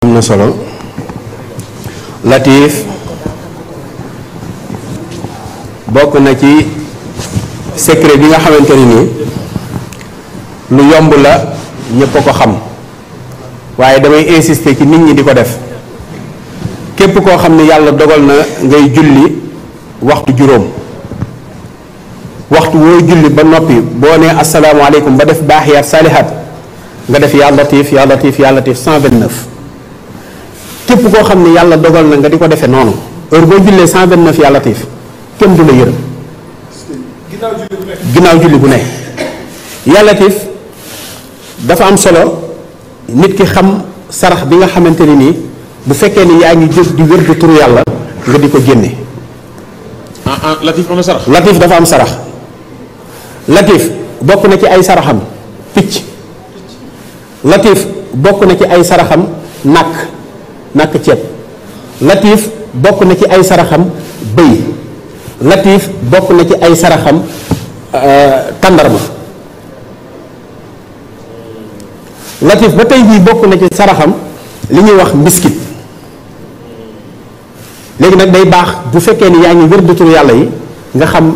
am na solo Latif bokk na ci secret bi nga xamante ni nii lu yomb la ñëpp a ko xam waaye damay insister ci nit ñi di ko def képp koo xam ne yàlla dogal na ngay julli waxtu juróom waxtu woo julli ba noppi boo nee asalaamaaleykum ba def baaxiyaat saalihaat nga def yaa latif yaa latif yaa latif 129 képp koo xam ne yàlla dogal na nga di ko defee noonu heure boo jullee 129 yaa latif kenn du la yërëm ginnaaw julli bu ne yaa latif dafa am solo nit ki xam sarax bi nga xamante ni nii bu fekkee ni yaa ngi jóg di wér di turu yàlla nga di ko génne. Latif am na sarax. Latif dafa am sarax Latif bokk na ci ay saraxam picc Latif bokk na ci ay saraxam nàkk ceeb Latif bokk na ci ay saraxam bëy Latif bokk na ci ay saraxam tàndarma Latif ba tey jii bokk na ci saraxam li ñuy wax mbiskit léegi nag day baax bu fekkee ni yaa ngi wér di turu yàlla yi nga xam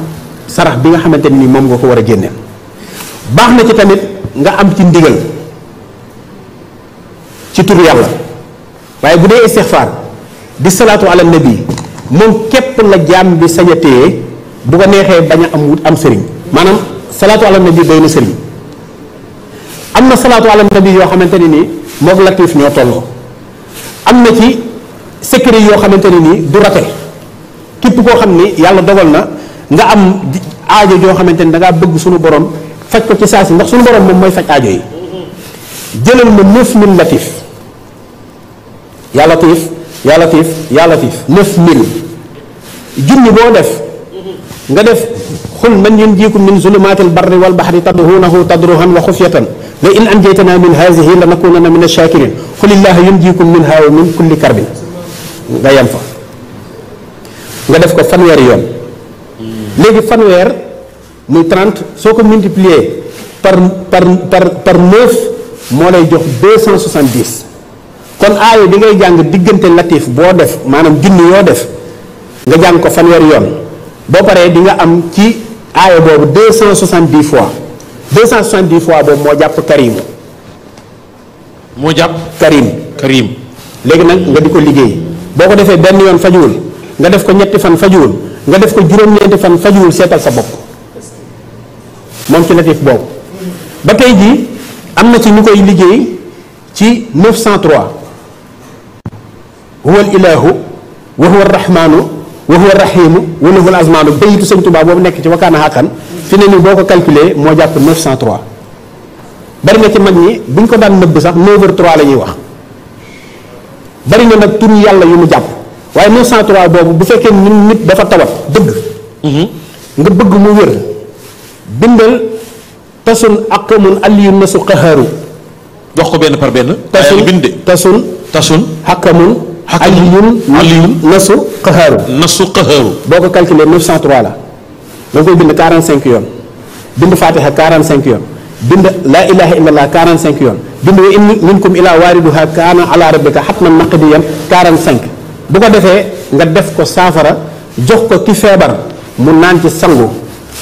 sarax bi nga xamante ni moom nga ko war a génneel baax na ci tamit nga am ci ndigal ci turu yàlla waaye bu dee istixfaar di salaatu ala nabi moom képp la jaam bi sañ a téye bu ko neexee bañ a am wut am sëriñ maanaam salaatu ala nabi doy na sëriñ am na salaatu ala nabi yoo xamante ne nii moog Latif ñoo tolloo am na ci secret yoo xamante ne nii du rate képp koo xam ni yàlla dogal na nga am aajo joo xamante ni da ngaa bëgg suñu borom faj ko ci saa si ndax suñu borom moom mooy faj aajo yi jëlal ma 9000 Latif yaa Latif yaa Latif yaa Latif 9000 junni boo def nga def xul man yunjiikum min zulumaatil barri wal bahri tad'uunahu tadruhan wa xufyatan la in anjaytanaa min haadihi la nakuunanna mina shaakiriin qulillaahu yunjiikum minhaa wa min kulli karbin nga yem fa nga def ko fanweeri yoon léegi fanweer muy 30 soo ko multiplier par 9 moo lay jox 270 kon aayo bi ngay jàng diggante Latif boo def maanaam junni yoo def nga jàng ko fanweeri yoon boo paree di nga am ci aayo boobu 270 fois 270 fois boobu moo jàpp Karim. moo jàpp Karim. léegi nag nga di ko liggéey boo ko defee benn yoon fajuwul nga def ko ñetti fan fajuwul nga def ko juróom-ñeenti fan fajuwul seetal sa bopp moom ci Latif boobu ba tey jii am na ci ñu koy liggéey ci 903 huwa al ilahu wa huwa arrahmanu wa huwa arrahimu wa lahu al azmanu bayitu sëñ Tuubaa boobu nekk ci wakaana xaqan fi ne nii boo ko calculé moo jàpp 903 bari na ci mag ñi buñ ko daan nëbb sax 9h03 la ñuy wax bari na nag turu yàlla yu mu jàpp waaye 903 boobu bu fekkee nit dafa tawat dëgg nga bëgg mu wér bindal tasun aqamun aliyun nasu qaharu jox ko benn par benn tasun aqamun aliyun nasu qaharu boo ko calculé 903 la da nga koy bind 45 yoon bind fatiha 45 yoon bind laa ilaha illallah 45 yoon bind wa in minkum ila waariduha kaana ala rabbika hatman maqdiyan 45 bu ko defee nga def ko saafara jox ko ki feebar mu naan ci sangu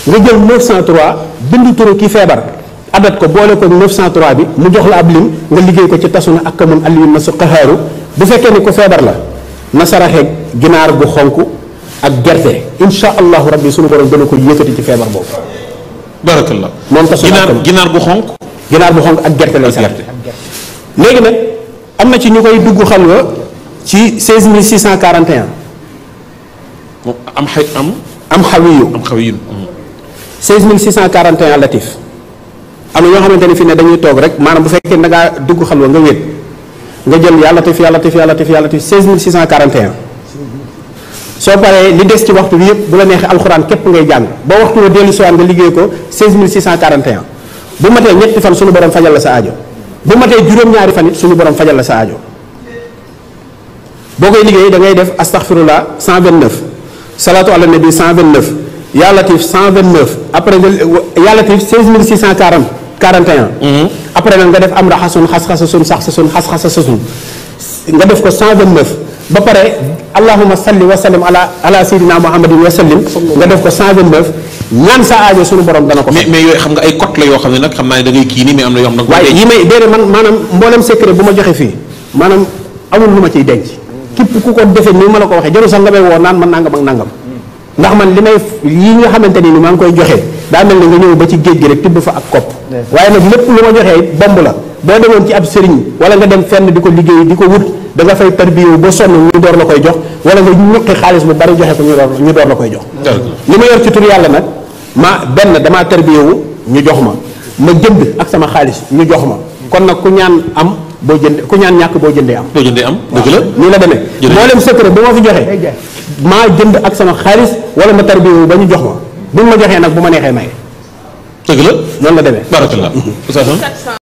nga jël 903 bind turu ki feebar adat ko boole ko 903 bi mu jox la ab lim nga liggéey ko ci tasuna ak kamun aliyun na su qaxaaru bu fekkee ni ku feebar la na saraxe ginaar bu xonk ak gerte insha allahu rabbi sunu borom dana ko yëkkati ci feebar boobu. barakallah moom tasuna ginaar bu xonk. ginaar bu xonk ak gerte lay saraxe léegi nag am na ci ñu koy dugg xalwa ci 16641. am xawiyu 16641 Latif am na ñoo xamante ne fii ne dañuy toog rek maanaam bu fekkee da ngaa dugg xalwa nga wéet nga jël yaa Latif yaa Latif yaa Latif yaa Latif 16641 soo paree li des ci waxtu bi yëpp bu la neexee alxuraan képp ngay jàng ba waxtu wa dellu siwaan nga liggéey ko 16641 bu matee ñetti fan suñu borom fajal la sa aajo bu matee juróom-ñaari fan it suñu borom fajal la sa aajo boo koy liggéey da ngay def astaghfirullah 129 salatu ala nabi 129 yaa Latif 129 après nga yaa Latif 16641 après nag nga def am raxasun xas-xasasun sax sasun xas-xasasun nga def ko 129 ba pare allahumma salli wa sallim ala sayyidina muhammadin wa sallim nga def ko 129 ñaan sa aajo suñu borom dana ko. mais yooyu xam nga ay code la yoo xam ne nag xam naa ne da ngay kii nii mais am na yoo xam ne. waaye yi may déedéet man maanaam mboolem secret bu ma joxe fii maanaam amul lu ma ciy denc. képp ku ko defee nii ma la ko waxee jarul sax nga may woo naan man nangam ak nangam ndax man li may yi nga xamante ni maa ngi koy joxe daa mel ni nga ñëw ba ci géej gi rek tibb fa ak kopp. waaye nag lépp lu ma joxee bomb la boo demoon ci ab sëriñ wala nga dem fenn di ko liggéey di ko wut da nga fay tarbiyewu ba sonn ñu door la koy jox wala nga ñuqi xaalis bu bari joxe ko ñu door la koy jox. li ma yor ci tur yàlla nag ma benn damaa tarbiyewu ñu jox ma jënd ak sama xaalis ñu jox ma kon nag ku ñaan am boo jënd ku ñaan ñàkk boo jëndee am. boo jëndee am dëgg la nii la demee. mboolem secret bu ma fi joxe maa jënd ak sama xaalis wala ma tarbiyewu ba ñu jox ma buñ ma joxee nag bu ma neexee maye. dëgg la noonu la demee. barakallah